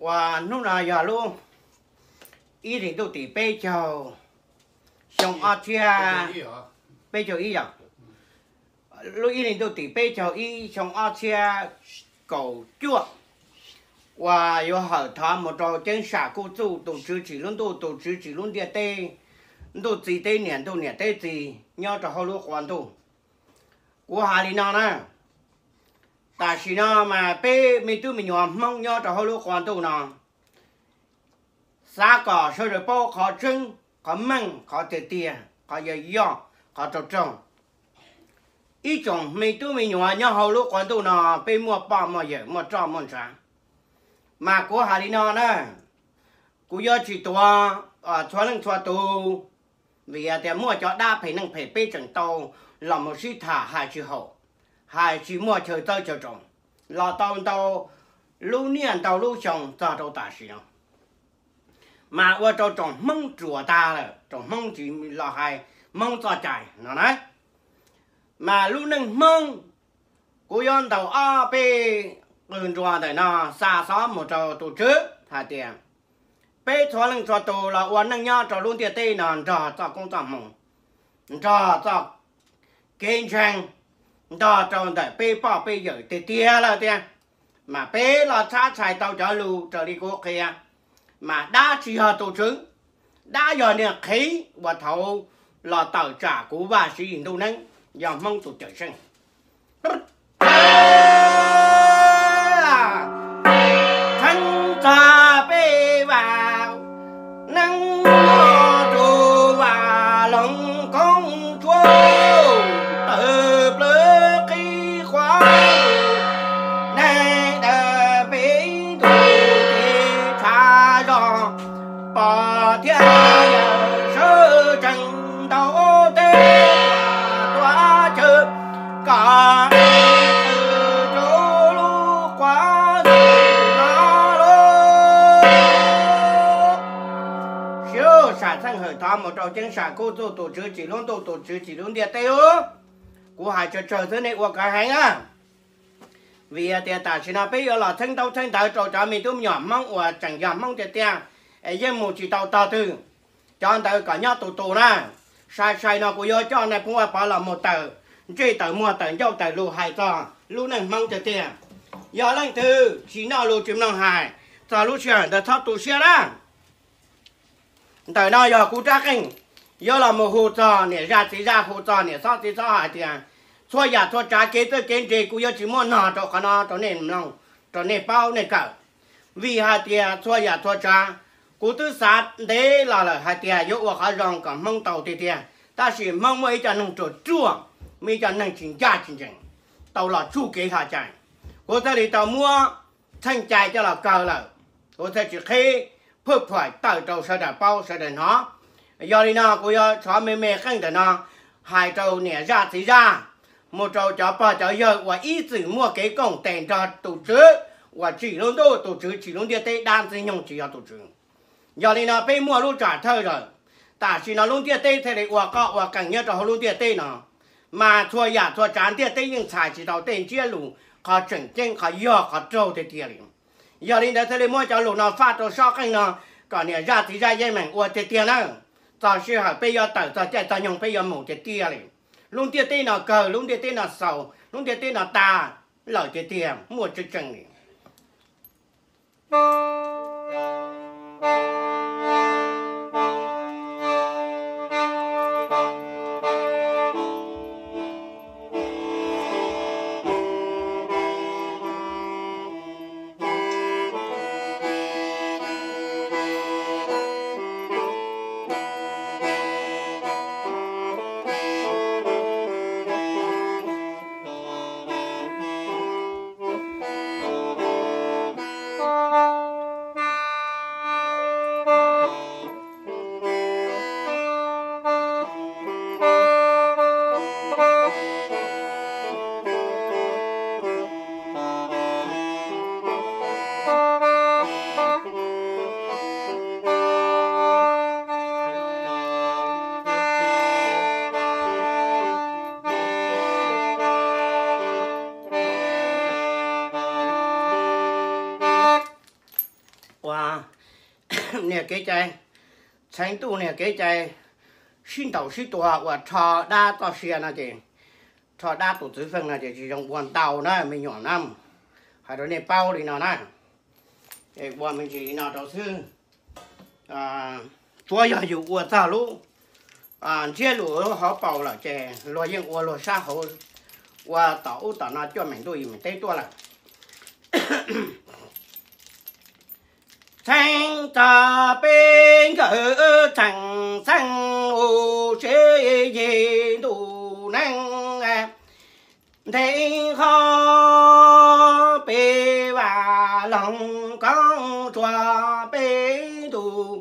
Uas hnub no yog lub ib hlis ntuj tim peb caug xyoo ob txhiab, peb caug ib yom, lub ib hlis ntuj tim peb caug ib xyoo ob txhiab kaum cuaj, uas yuav hawm thov mus rau ceeb sam kuj txuj tus Tswv tsim lub ntuj tus Tswv tsim lub ntiaj teb, ntuj txiv teb niam ntuj niam teb txiv nyob rau hauv lub qua ntuj. Kuv hais li no na, tam sim no mas peb me tub me nyuam Hmoob nyob rau hauv lub qua ntuj no, xav kom sawv daws paub qhov tseeb, qhov meej, qhov tiag tiag, qhov yog yog, qhov raug raug. Ib tsoom me tub me nyuam nyob hauv lub qua ntuj no, peb muaj poj muaj yawm muaj roj muaj ntshav, mas kuv hais li no na, kuv yuav tsis tuav txhua leej txhua tus, vim tias muaj cov dab phem neeg phem peb tseem tau los mus sib tham hais tsis haum, hais tsis muaj chaw txawb chaw tso, los tau ntau lub niaj ntau lub xyoo txog rau tam sim no, mas ua rau tsoom Hmoob ruam tag lawm, tsoom Hmoob tsis los hais Hmoob txoj cai no na. Mas lub neej Hmoob, kuv yuav ntaus ob peb qws nruas ntawm no xa xov mus rau tus Tswv hais tias, peb txhua leej txhua tus los ua neej nyob rau lub ntiaj teb no nrog txoj koob txoj hmoo, nrog txoj kev ntseeg, nrog rau ntawm peb poj peb yawm tiag tiag lawm tiag, mas peb los txhab txhais tau cov lus raws li kuv qhia, mas dab tsis yog tus Tswv, dab yog niag qhev uas thaud los tawm tsam kuv Vaj Siv Yis Ntuj Neeb, yog Hmoob tus cawm seej. Txheeb txog peb Vaj Neeb, tus Vaj Loos Koob Tsuab, tawm plaws qhib qhuav, neeg dawm peb ntuj kev tshav zog, pog thiab yawm sawv tsees ntau teb tuav chaw, kom tau lub qua ntuj no lauj. Siv lub sam txheej hawm thov mus rau ceeb sam kuj txuj tus Tswv tsim lub ntuj tus Tswv tsim lub ntiaj teb lauj. Kuv hais tsawg tsawg xwb nej ua kav heev na. Vim tias tam sim no peb yuav los txheeb ntaub txheeb ntawv rau cov me tub me nyuam Hmoob uas tseem yog Hmoob tiag tiag, es yeej mus tsis tau tog twg. Cov ntawd kom nyob tus tus na. Sai sai no kuv yuav coj nais phoo Vaj Pov los mus tawm ntsej tawm muag tawm ncauj tawm lus hais txog lub neej Hmoob tiag tiag. Yog leej twg tsis noj lus tsis mloog hais, txog lub sij hawm ntawd txhob tu siab na. Ntawm no yog kuv rab qeej, yuav los mus hu txog niam zaj txiv zaj, hu txog niam xob txiv xob hais tias, txhua yam txhua tsav kev txawj kev ntse kuv yuav tsis muab nog rau qhov no rau nej mloog, rau nej paub nej kawm. Vim hais tias txhua yam txhua tsav, kuv twb xav ntev los lawm hais tias yuav ua qhov zoo kom Hmoob tau tiag tiag, tab sis Hmoob muaj ib co neeg ruam ruam, muaj ib co neeg tsis ncaj tsis ncees, tau los tsuj kev hla cai. Kuv thiaj li tau muab txheej cai coj los kaw lawm, kuv thiaj tsis qhib phwj phuam tawm rau sawv daws paub sawv daws hnov. Yog li no kuv yuav rov me me qeej ntawm no hais rau niam zaj txiv zaj, mus rau cov pog cov yawg uas ib txwm muaj kev koom tes nrog tus Tswv uas tsim lub ntuj tus Tswv tsim lub ntiaj teb dab ntxwg nyoog tsis yog tus Tswv. Yog li no peb muaj lub tsam thawj zaws, tam sim no lub ntiaj teb thiaj li ua qoj ua qees nyob rau hauv lub ntiaj teb no, mas txhua yam txhua tsav ntiaj teb yeej txhais tsis tau tej ntsiab lus qhov tseem ceeb qhov yog qhov raug tiag tiag li. Yog li ntawd thiaj li muab cov lus no faj rau sob qeej no, kom niam zaj txiv zaj yeej meem ua tiag tiag na. Txog sij hawm peb yuav tawm txog caij txog nyoog peb yuav mus tiag tiag li. Lub ntiaj teb no kawg, lub ntiaj teb no xaus, lub ntiaj teb no tas lawm tiag tiag, muaj tseeb tseeb li. niag kev cai, txheev tuaj niag kev cai sib ntaus sib tua uas rho dab txoj sia no ces, rho dab tus txwv feej no ces tsis zoo ua ntau na me nyuam na. Hais rau nej paub li no na, ua me ntsis li no rau xwb. Tsuav yog yus ua txog lub ntsiab lus hauv paus lawm ces luag yeej ua luag sab hauv, ua tom ub tom no cuaj meem ntuj yim meem teb tuaj lawm. Txheeb txog peb nkawm txheem xeeb u, seb yig ntuj neeb nthe ho, peb vam loog koob tsuag peb ntuj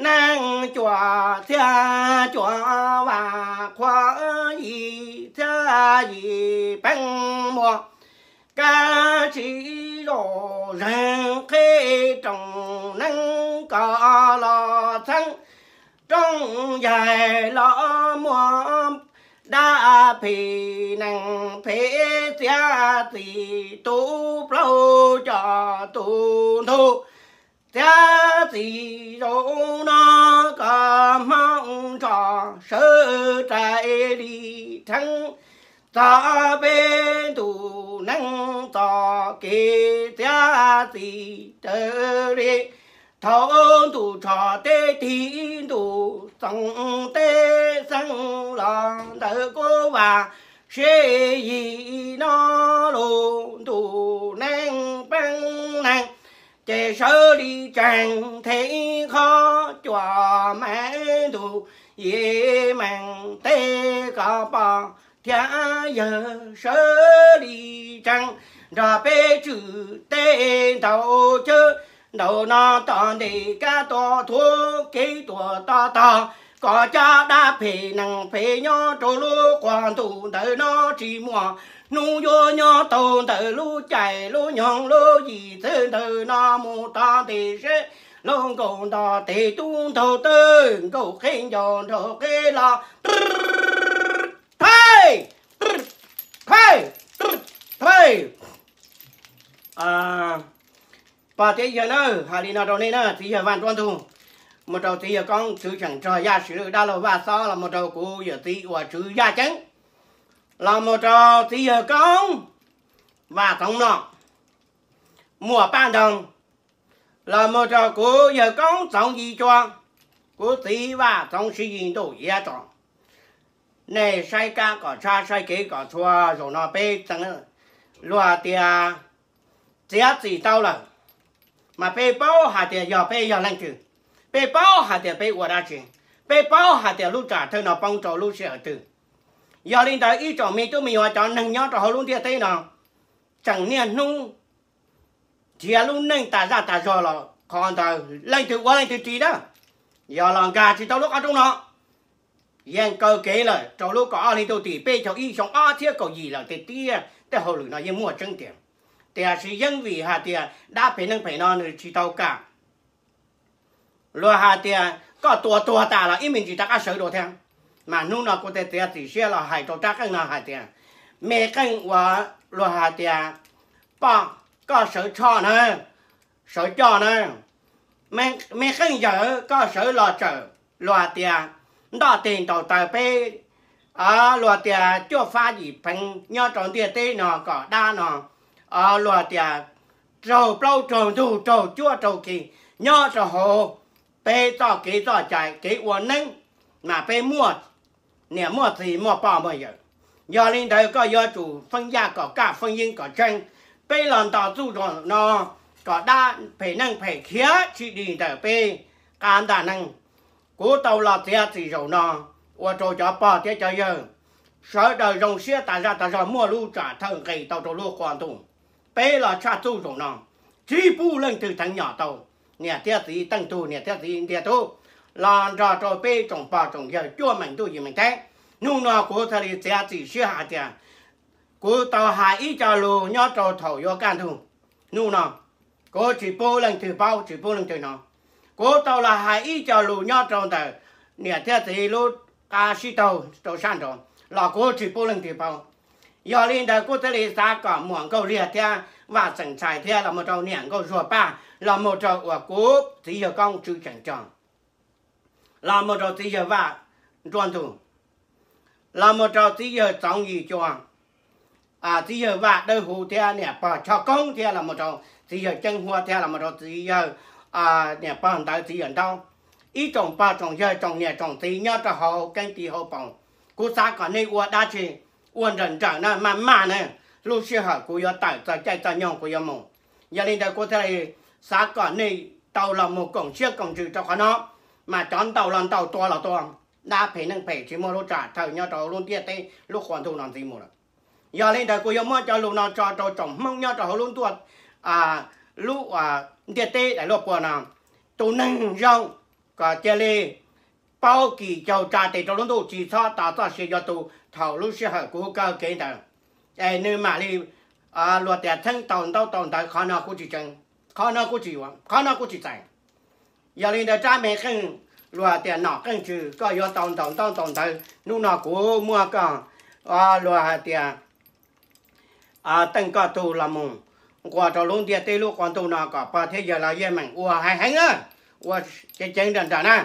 neeb cuaj txhiab cuaj vam qhuav yim txhiab yim peeb muaj, kab tsis zom zeeg qhib rooj neeb kom los txheeb rooj yaig los muaj dab phem neeg phem txiav txim tus plaub coj tus ntug, txiav txim zaum no kom hmoov nrog sawv rais li rheev txog peb ntuj neeb txoj kev txiav txim raws li thaum ntuj tsho teb tig ntuj txoov teb xeeb los ntawm kuv vam seb yig no lub ntuj neeb peeb neeg ces sawv li tsees nthe qhov cuaj meem ntuj yim meem teb kom pog thiab yawg sawv li tsees nrog peb tswm teb ntaus cawv ntaus no tom ntej kab tua thuav kev tuam toj tog kom cov dab phem neeg phem nyob rau lub qab ntuj ntawm no tsis muaj hnub yuav nyob tau ntawm lub caij lub nyoog lub yim txwv ntawm no mus tom ntej seb lub nkaus nto tes tub ntaug tawg nkaus qhib ncaus nraug qhib los phaij phaij phaij. Pog thiab yawg na, hais li no rau nej na, txiv yawg Vaj Nruab Ntug, mus rau txiv yawg Koob Tswv Tseem Rog Yaj Siv Lwj Dab Laug Vaj Xob, los mus rau kuv yawm txiv uas Tswv Yaj Ceeb, los mus rau txiv yawg Koob Vaj Txoov Mlom, Muas Paj Ntoo, los mus rau kuv yawg Koob Txoov Yim Cua, kuv txiv Vaj Txoov Siv Yis Ntuj Iav Tso. Nej saib kab kom tshab, saib kev kom tshua, zaum no peb txeev luag tias txiav txim tau lawm, mas peb paub hais tias yog peb yog leej twg, peb paub hais tias peb ua dab tsi, peb paub hais tias lub tsam thawj no poob rau lub sij hawm twg. Yog li ntawd ib tsoom me tub me nyuam cov neeg nyob rau hauv lub ntiaj teb no tseem niaj hnub nrhiav lub neej tas zaj tas zog los qhov ntawd leej twg ua leej twg ris na, yog los nkag tsis tau lub qab roob no. Yeej kaw kev lawm rau lub kaum ob hli ntuj tim peb caug ib xyoo ob txhiab kaum yim lawm tiag tiag, tej hauj lwm no yeej muaj tseeb tiag. Tiam sis yeej vim hais tias dab phem neeg phem no nws tsis tau kam, luag hais tias koj tua tuag tas los ib me ntsis rov qab sawv dua thiab. Mas hnub no kuv thiaj txiav txim siab los hais rau rab qeej no hais tias, me qeej uas luag hais tias poj, koj sawv tshoj na, sawv coj na, me qeej yawm koj sawv los tsawm luag tias ntoj teg ntaus taw peb, luag tias cuaj fab yim pheev nyob rau ntiaj teb no kom dab no, luag tias raug plaub raug ntug raug cuab raug kis nyob rau hauv peb txoj kev txoj cai kev ua neeb, mas peb muaj niam muaj txiv muaj poj muaj yawm. Yog li ntawd koj yuav tsum feeb yaj kom kaj feeb yeeb kom tseeb. Peb los nto txuj zaum no kom dab phem neeg phem khiav tsis dim ntawm peb qab ntaj neeb. Kuv tau los txiav txim zaum no ua rau cov pog thiab cov yawg sawv daws zoo siab tas zaj tas zog muaj lub tsam thawj nqis tau rau lub qab ntuj. Peb los tshaj txuj zaum no, tsis pub leej twg theev nyom tau niam thiab txiv teej tug niam thiab txiv ntiag tug los nrog rau peb tsoom pog tsoom yawg cuaj meem ntuj yim meem teb. Hnub no kuv thiaj li txiav txim siab hais tias kuv tau hais ib co lus nyob rau thaum yuav kaj ntug. Hnub no kuv tsis pub leej twg paub tsis pub leej twg hnov. Kuv tau los hais ib co lus nyob rau ntawm niam thiab txiv lub qab sib taug rau sab nraud los kuv tsis pub leej twg paub. Yog li ntawd kuv thiaj li xav kom muam Nkauj Liag thiab Vaj Xeem Ntxhais thiab los mus rau niam Nkauj Zuag Paj, los mus rau uas kuv txiv yawg Koob Tswv Tseem Cog, los mus rau txiv yawg Vaj Nruab Ntug, los mus rau txiv yawg Txoov Yim Cua, txiv yawg Vaj Dawb Huv thiab niam pog Choj Koob thiab los mus rau txiv yawg Ceeb Huab thiab los mus rau txiv yawg, niam pog ntawd txiv yawg Ntaub, ib tsoom pog tsoom yawg tsoom niam tsoom txiv nyob rau hauv keeb ti hauv paus. Kuv xav kom nej ua dab tsi ua nrawm nrawm na, maj maj na, lub sij hawm kuv yuav tawm txog caij txog nyoog kuv yuav mus. Yog li ntawd kuv thiaj li xav kom nej tau los mus koom siab koom ntsws rau qhov no, mas cov ntaus los ntaus, tua los tua, dab phem neeg phem tsis muaj lub tsam thawj nyob rau hauv lub ntiaj teb lub qhua ntuj no ntxiv mus lawm. Yog li ntawd kuv yuav muab cov lus no tso rau tsoom Hmoob nyob rau hauv lub ntuj, lub ntiaj teb daim luaj pua no, tus neeg zoo kom cia li paub kis caug tsa tes rau lub ntuj, tsis txhob tos txoj sia yuav tu thaum lub sij hawm kuv hu kaw kev ntawd, es nws mam li luag tias txheeb tau ntaub tau ntawv, qhov no kuv tsis tseev, qhov no kuv tsis yuav, qhov no kuv tsis txais. Yog li ntawd rab me qeej luag tias nom qeej tswv, koj yuav tau ntaus ntaub ntaus ntawv, hnub no kuv muab koj luag hais tias teej koj tug los mus nquas rau lub ntiaj teb lub qhua ntuj no kom pog thiab yawg los yeej meem ua haiv heev na, ua ceev ceev nrawm nrawm na.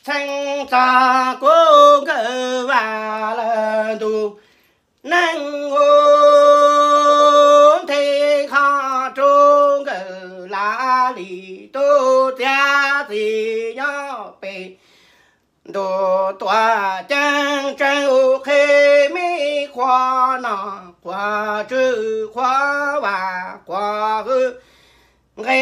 Txheeb txog kuv nkawm Vaj Lawm Ntuj, neeg hu nthe kho rau nkawm Laj Lis tus txiav txim nyob pem ntuj tuaj ceeb tseeb hu qhia me qhua nom qhua tswv qhua vaj qhua hwj, nqe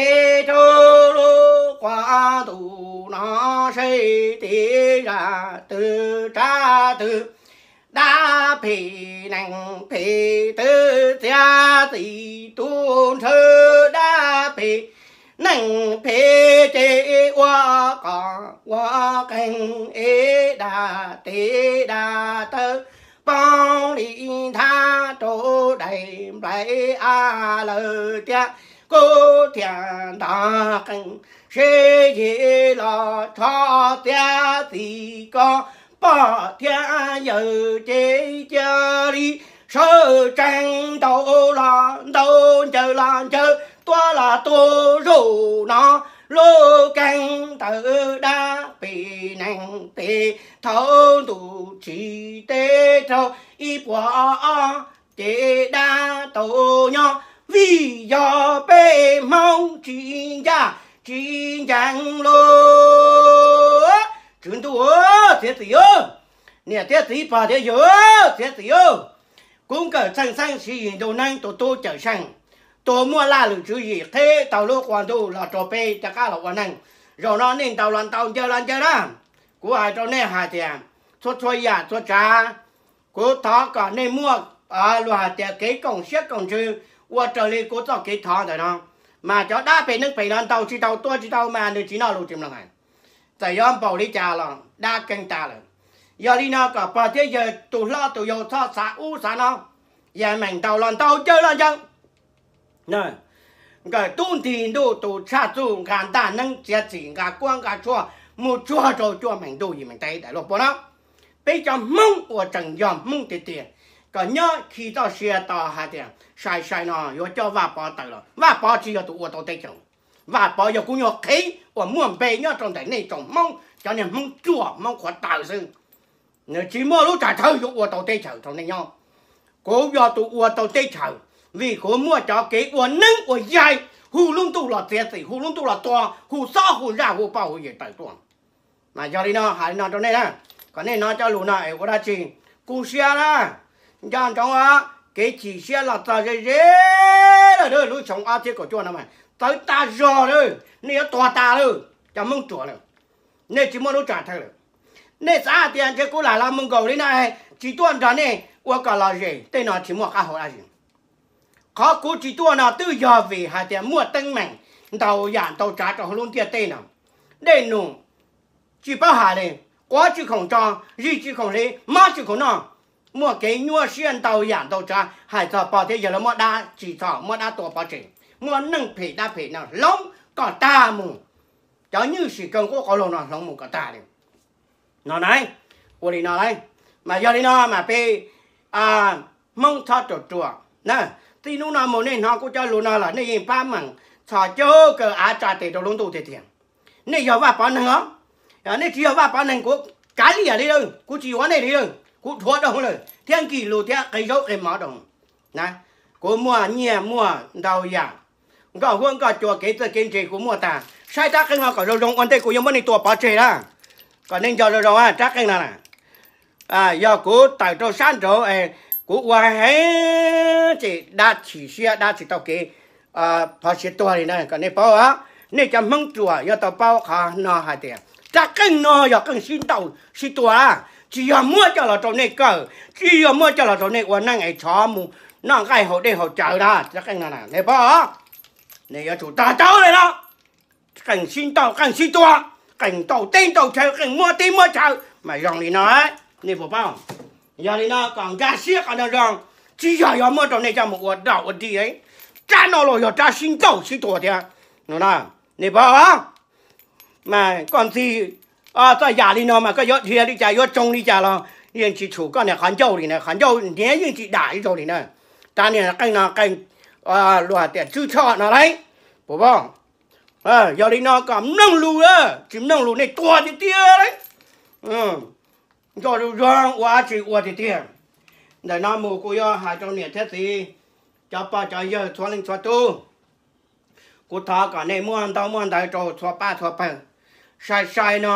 rau lub qhua ntuj no seb tim zaj twg tsab twg, dab phem neeg phem twb txiav txim tu ntshaw, dab phem neeg phem ces ua qos ua qees es dag tes dag taw, poob li nthab rau daim nplaim av lawm tiag. Kuv thiaj nto qees seb yim los rho txiav txim koj pog thiab yawm ces cia li sawv tsees ntaus los ntaus, ncaws los ncaws, tua los tua, zaum no lub keeb ntawd dab phem neeg phem thaum ntuj tsim teb raug ib puas ob ces dab tau nyob, vim yog peb Hmoob tsis ncaj tsis ncees lauj. Tswv Ntuj, txiav txim, niam thiab txiv, pog thiab yawg, txiav txim. Kuv nkawm Txheej Xeeb Siv Yis Ntuj Neeb tus tub Cawm Seej, tus muaj laj lwm tswv yim qheb tau lub qhua ntuj los rau peb rov qab los ua neeg. Zaum no nej ntaus los ntaus, ncaws los ncaws na. Kuv hais rau nej hais tias txhua txhua yam txhua tsav, kuv thov kom nej muaj luag hais tias kev koom siab koom ntsws ua raws li kuv txoj kev thov ntawm no, mas cov dab phem neeg phem los ntaus tsis tau, tua tsis tau mas nws tsis noj lus tsis mloog hais. Txawm yuav npaum li cas los dab keeb tas lawm. Yog li no kom pog thiab yawg tus hlob tus yau txhob xav ub xav no, yeej meem ntaus los ntaus, ncaws los ncaws. Nkawm tub nti ntuj tus tshaj txuj nqa ntaj neeb txiav txim nqa kuab nqa tshuaj mus tsuag rau cuaj meem ntuj yim meem teb daim luaj pua no. Peb cov Hmoob uas tseem yog Hmoob tiag tiag, kom nyob khi txoj sia tos hais tias sai sai no yuav coj Vaj Pov tawm los. Vaj Pov tsis yog tus ua tau teb chaws. Vaj Pov yog kuv nyuag qhev uas muaj npe nyob rau ntawm nej tsoom Hmoob, cov niag Hmoob ruam Hmoob qhuav taws xwb. Nws tsis muaj lub tsam thawj yuav ua tau teb chaws rau nej nyob. Kuv yog tus ua tau teb chaws, vim kuv muaj cov kev ua neeb ua yaig, hu lub ntuj los txiav txim, hu lub ntuj los tua, hu xob hu zaj hu poj hu yawm tawm tuaj. Mas yog li no hais li no rau nej na, kom nej hnov cov lus no es ua dab tsi. Kuv siab na, nco ntsoov os, kev chim siab los txog ze ze lawm, lub xyoo ob txhiab kaum cuaj no mas txawv tag zog lawm, nej yuav tuag tas lawm cov Hmoob ruam lawm. Nej tsis muaj lub tsam thawj lawm. Nej xav hais tias ntshe kuv lam los mus nkaum li no tsis tuaj nrog nej ua kom lom zem, tej no tsis muaj qab hau dab tsi. Qhov kuv tsis tuaj no twb yog vim hais tias muaj teeb meem ntau yam ntau tsav rau hauv lub ntiaj teb no. Dej num tsis paub hais li, quav tsis khoom tso, zis tsis khoom hliv, mob tsis khoom noj. Muaj kev nyuaj siab ntau yam ntau tsav, hais txog pog thiab yawg lawv muab dab tsis txhom, muab dab tua pov tseg, muab neeg phem dab phem no hloov kom tag mus. Cov nywj sim kaw nqub qauv laug no hloov mus kom tag li no na. Ua li no lauj, mas yog li no mas peb Hmoob txhob ruam ruam na. Txij hnub no mus nej hnov kuv cov lus no los nej yeej pab meem txhos caug kawg av tsa tes rau lub ntuj tiag tiag. Nej yog Vaj Pov neeg os, nej tsis yog Vaj Pov neeg kuv kav liam li lawm, kuv tsis yuav nej li lawm, kuv dhuav dhau lawm thiab nkig lus thiab qe zaub qe mov dhau na. Kuv muaj nyiaj muaj ntau yam, nkoj huab nkoj cua kev txawj kev ntse kuv muaj tas. Saib rab qeej no kom zoo zoo ua ntej kuv yuav muab nej tua pov tseg na. Kom nej nco zoo zoo rab qeej no na. Yog kuv tawm rau sab nraud, kuv ua heev ces dab chim siab dab tsis tau kev phov siab tuag li na, kom nej paub. Nej cov Hmoob ruam yuav tau paub qhov no hais tias rab qeej no yog qeej sib ntaus sib tua, tsis yog muab coj los rau nej kawm, tsis yog muab coj los rau nej ua neej es tshov mus noj nqaij haus dej haus cawv na. Rab qeej no nej paub, nej yuav tsum to taub li no. Qeej sib ntaus qeej sib tua, qeej ntaus teb ntaus chaw, qeej muab teb muab chaw mas zoo li no, nej puas paub? Yog li no kom nkag siab qhov no zoo, tsis yog yuav muab rau nej coj mus ua dau ua dig. Rab no los yog rab sib ntaus sib tua thiab, nej paub? Mas koj ntxig txoj yam li no mas koj yuav dhia li cas yuav tsoo li cas los yeej tsis tshum koj niag qhov ncauj li na, qhov ncauj hniav yeej tsis dam ib zaug li na. Rab niag qeej no qeej luag tias tswb tshoj no lauj, puas paub? Yog li no kom mloog lus, tsis mloog lus nej tuag tiag tiag lauj. Nco zoo zoo ua dab tsi ua tiag tiag. Ntawm no mus kuv yuav hais rau niam thiab txiv, cov pog cov yawg txhua leej txhua tus, kuv thov kom nej muaj ntaub muaj ntawv rau txhua pab txhua pawg. Sai sai no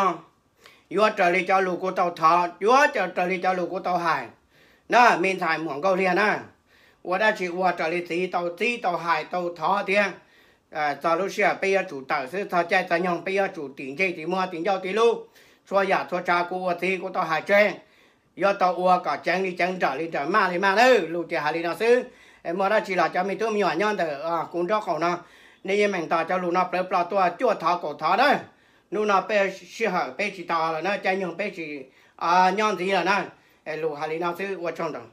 yuav raws li cov lus kuv tau thov, yuav raws li cov lus kuv tau hais na, me ntxhais muam nkauj liag na. Ua dab tsi ua raws li txiv tau txib tau hais tau thov thiab. Txog lub sij hawm peb yuav tsum tawm xwb, txog caij txog nyoog peb yuav tsum tim ntsej tim muag tim ncauj tim lub. Txhua yam txhua tsav kuv ua txiv kuv tau hais tseg, yuav tau ua kom ceev li ceev, nrawm li nrawm, maj li maj na. Lus tias hais li no xwb. Muaj dab tsi los cov me tub me nyuam nyob ntawm kuv nraub qaum no, nej yeej meem tos cov lus no plawv plo tuaj cuaj thov kaum thov na. Hnub no peb sij hawm peb tsis tau lawm na, caij nyoog peb tsis nyob ntxiv lawm na. Lus hais li no xwb, ua tsaug ntau.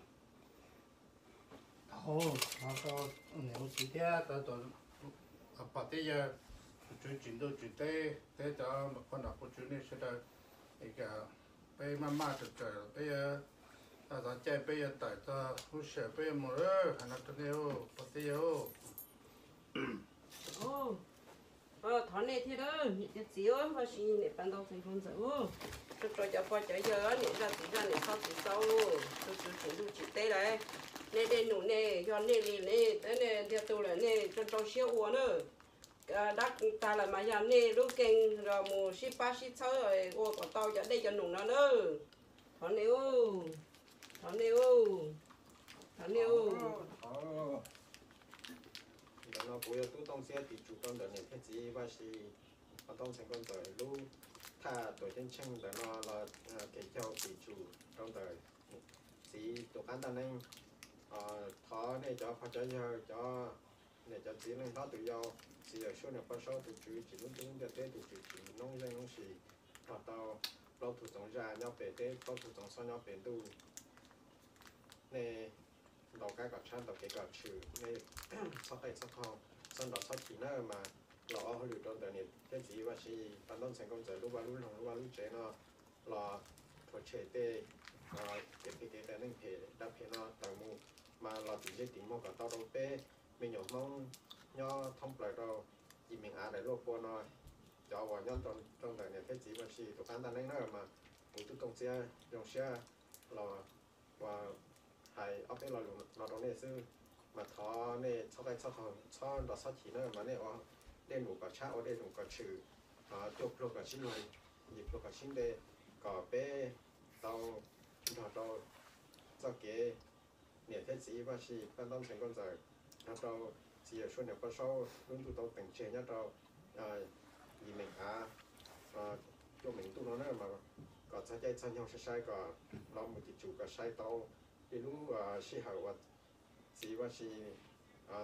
Niam ua txiv thiab pog thiab yawg, tus tswv tsim ntuj tsim teb, thiab cov qhuas nom qhuas tswv nej sawv daws, peb maj maj tawm tawm peb, txog caij peb yuav tawm, txog lub sij hawm peb yuav mus lawm, hais no rau nej pog thiab yawg. Thov nej thiab, niam thiab txiv, Vaj Siv, niam Paj Ntau Xeem Nkauj Ntxawm, tso tso cov pog cov yawg, niam zaj txiv zaj, niam txhob txiv txau, tus tswv tsim ntuj tsim teb lawm, nej dej num nej yog nej li nej, nej ntiag tug lawm nej tso rau siab ua na. Dab tag lawm mas yog nej lub keeg los mus sib pab sib txhawb ua kom tau cov dej cov num no na. Thov nej, thov nej, thov nej. Ntawm no kuv yog Tub Tooj Txiab, tim tsum rau ntawm niam thiab txiv Vaj Siv, Paj Ntau Xeem Nkauj Ntxawm lub thaj tuam ceeb tsheej ntawm no los kev cau tim tsum rau ntawm txiv tus qab ntaj neeb. Thov nej cov pog cov yawg, cov niam cov txiv, leej hlob tus yau, txiv Yawm Suab, niam Paj Saub, tus tswv tsim lub ntuj lub ntiaj teb, tus tswv tsim noob zeej noob sis, nrog tau plaub tug txoov zaj nyob pem teb, plaub tug txoov xob nyob pem ntuj. Nej ntaus kab kom tshab, ntaus kev kom tshwm, nej txhob qej txhob qhau, txhob nrov txhob chim na, mas los ua hauj lwm rau ntawm niam thiab txiv Vaj Siv, Paj Ntau Xeem Nkauj Ntxawm lub vaj lub loog lub vaj lub tsev no los rhuav tshem tej kev phem kev qias neej phem dab phem no tawm mus, mas los tim ntsej tim muag kom tau rau peb me nyuam Hmoob nyob thoob plaws rau Yim Meem Av ntawm Luaj Kua no, cov uas nyob rau ntawm niam thiab txiv Vaj Sij tus qab ntaj neeb na mas kuv tub Tooj Txiab zoo siab los uas hais ob peb lo lus no rau nej xwb. Mas thov nej txhob qaij txhob qaug, txhob nrov txhob chim na, mas nej ua dej num kom tshab, ua dej num kom tshwm, cuaj pluag kom sib nug, yim pluag kom sib nte, kom peb tau nrog rau txoj kev niam thiab txiv Vaj Sij pab ntaub ntxhais nkauj ntxawm, nrog rau txiv Yawm Suab niam poj saub lub ntuj tau teem tseg nyob rau Yim Meem Av cuaj meem ntuj no na mas kom txog caij txog nyoog sai sai kom los mus tim tsum kom sai tau li lub sij hawm uas txiv Vaj Sij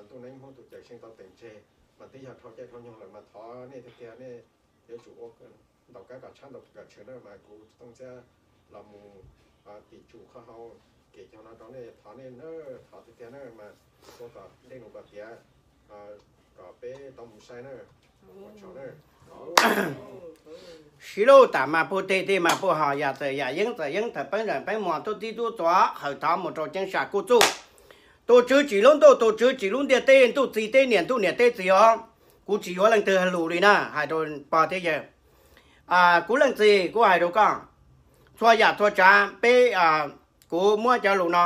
ntuj neeb Hmoob tus cawm seej tau teem tseg. Mas twb yog dhau caij dhau nyoog lawm mas thov nej tiag tiag nej yuav tsum ua ntaus kab kom tshab ntaus kab kom tshwm na mas kuv Tooj Txiab los mus tim tsum qhov hau kev cog no rau nej, thov nej na, thov tiag tiag na mas ua kom dej num kom tiav kom peb tau mus sai na. Sib lub tam mas puag teg, teg mas puag hos, yam txawm yam yeeb txawm yeeb, thawm peeb zeem peeb mos, tub txib tub txuas, hawm thov mus rau ceeb sam kuj txuj. Tus Tswv tsim lub ntuj, tus Tswv tsim lub ntiaj teb, ntuj txiv teb niam, ntuj niam teb txiv os. Kuv tsis yuav leej twg lus li na, hais rau pog thiab yawg. Kuv leej txiv kuv hais rau koj, txhua yam txhua tsav peb, kuv muab cov lus no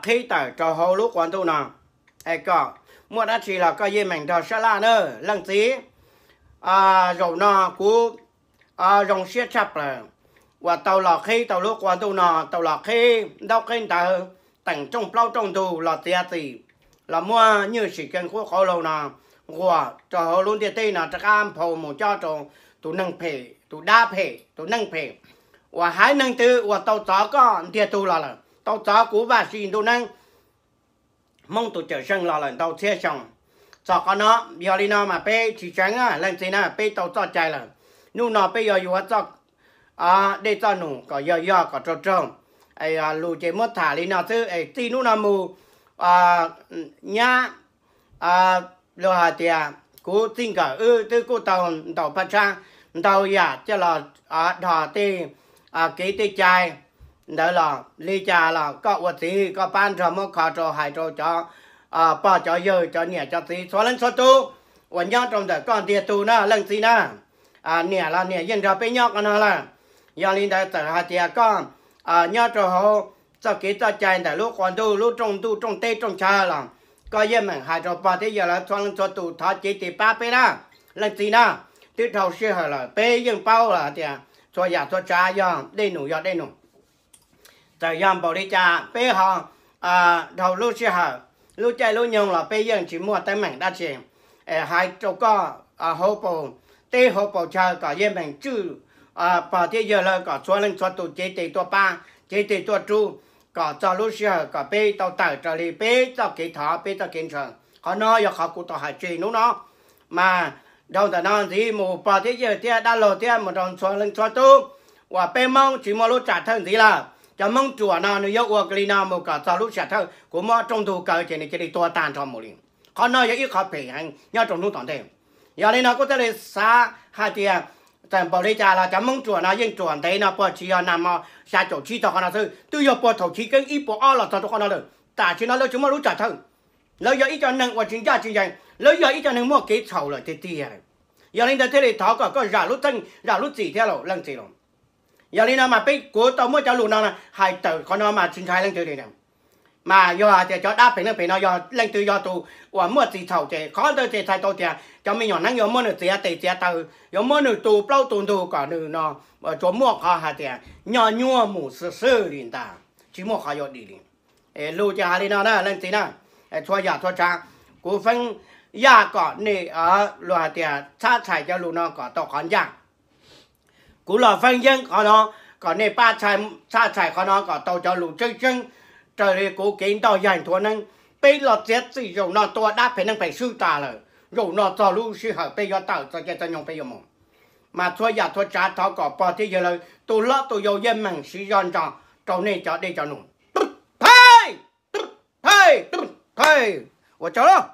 qhib tawm rau hauv lub qua ntuj no, es kom muaj dab tsi los koj yeej meem nrog sab laj na leej txiv. Zaum no kuv zoo siab tshaj plaws uas tau los qhib tau lub qua ntuj no, tau los qhib ntaub qhib ntawv, teem rooj plaub rooj ntug los txiav txim, los muab nywj sim kees qub qauv laug no nquas rau hauv lub ntiaj teb no rov qab nphau mus cob rau tus neeg phem, tus dab phem, tus neeg phem uas haiv neeg twg uas tau txov koj ntiag tug los lawm, tau txov kuv Vaj Sij ntuj neeb Hmoob tus cawm seej los lawm ntau txhiab xyoo. Txog qhov no, yog li no mas peb tsis tseev leej txiv na, peb tau txoj cai lawm. Hnub no peb yuav yuav txoj dej txoj num kom yog yog kom raug raug. Lus ces muab tham li no xwb es txij hnub no mus nyab, luag hais tias kuv txij nkawm wb twb kuj tau ntaus phaj tshab ntau yam coj los dhos tej kev tej cai ntawd los li cas los koj ua txiv koj pab nrog muab kho rau hais rau cov pog cov yawg cov niam cov txiv txhua leej txhua tus uas nyob rau ntawm koj ntiag tug na leej txiv na. Niam los niam yeej nrog peb nyob qhov no lawm. Yog li ntawd txawm hais tias koj nyob rau hauv txoj kev txoj cai ntawm lub qua ntuj lub rooj ntuj rooj teb rooj chaw los koj yeej meem hais rau pog thiab yawg lawv txhua leej txhua tus thov cev tes pab peb na. Leej txiv na, twb dhau sij hawm lawm peb yeej paub lawm hais tias txhua yam txhua tsav yog dej num yog dej num. Txawm yog npaum li cas peb ho dhau lub sij hawm, lub caij lub nyoog los peb yeej tsis muaj teeb meem dab tsi. Hais rau koj hauv paus teb hauv paus chaw kom yeej meem tswj pog thiab yawg lawv kom txhua leej txhua tus cev tes tuaj pab, cev tes tuaj rub, kom txog lub sij hawm kom peb tau tawm raws li peb txoj kev thov peb txoj kev ntshaw. Qhov no yog qhov kuv tau hais tseg hnub no. Mas dhau ntawm no ntxiv mus pog thiab yawg thiab dab laug thiab mus rau txhua leej txhua tus uas peb Hmoob tsis muaj lub tsam thawj ntxiv lawm. Cov Hmoob ruam no nws yuav ua li no mus kom txog lub tsam thawj, kuv muab rooj ntug kaw ces nws cia li tuag tag nrho mus li. Qhov no yog ib qho phem heev nyob rau hnub tom ntej. Yog li no kuv thiaj li xav hais tias txawm npaum li cas los cov Hmoob ruam no yeej ruam ntev no puag tsis yog nag hmo xya caum tsib txog qhov no xwb, twb yog puag thaum chiv keeb ib puas ob los txog rau qhov no lawm. Tam sim no lawv tsis muaj lub tsam thawj, lawv yog ib co neeg uas tsis ncaj tsis ncees, lawv yog ib co neeg muaj kev txhaum lawm tiag tiag. Yog li ntawd thiaj li thov kom koj zam lub txim thiab lauj leej txiv lauj. Yog li no mas peb kuv tau muab cov lus no hais tawm qhov no mas tsis ntshai leej twg li. Mas yog hais tias cov dab phem neeg phem no yog leej twg yog tus uas muaj txim txhaum ces qhov ntawd ces txhais tau tias cov me nyuam neeb yuav muab nws txiav tes txiav taw, yuav muab nws tu plaub tu ntug kom nws no tsuas muaj qhov hais tias nyob nyuaj mus xwb xwb li ntag, tsis muaj qhov yuav dim li. Lus ces hais li no na leej txiv na, txhua yam txhua tsav, kuv feeb yaj kom nej luag hais tias txhab txhais cov lus no kom tau qhov ncaj. Kuv los feeb yeeb qhov no kom nej pab txhab txhais qhov no kom tau cov lus tseeb tseeb raws li kuv kev ntoj yaig nthuav neeb. Peb los txiav txim zaum no tua dab phem neeg phem swb tas lawm, zaum no txog lub sij hawm peb yuav tawm txoj caij txoj nyoog peb yuav mus. Mas txhua yam txhua tsav thov kom pog thiab yawg lawv tus hlob tus yau yeej meem siv zog ntso rau nej cov dej cov num. Thej, thej, thej, ua tsaug.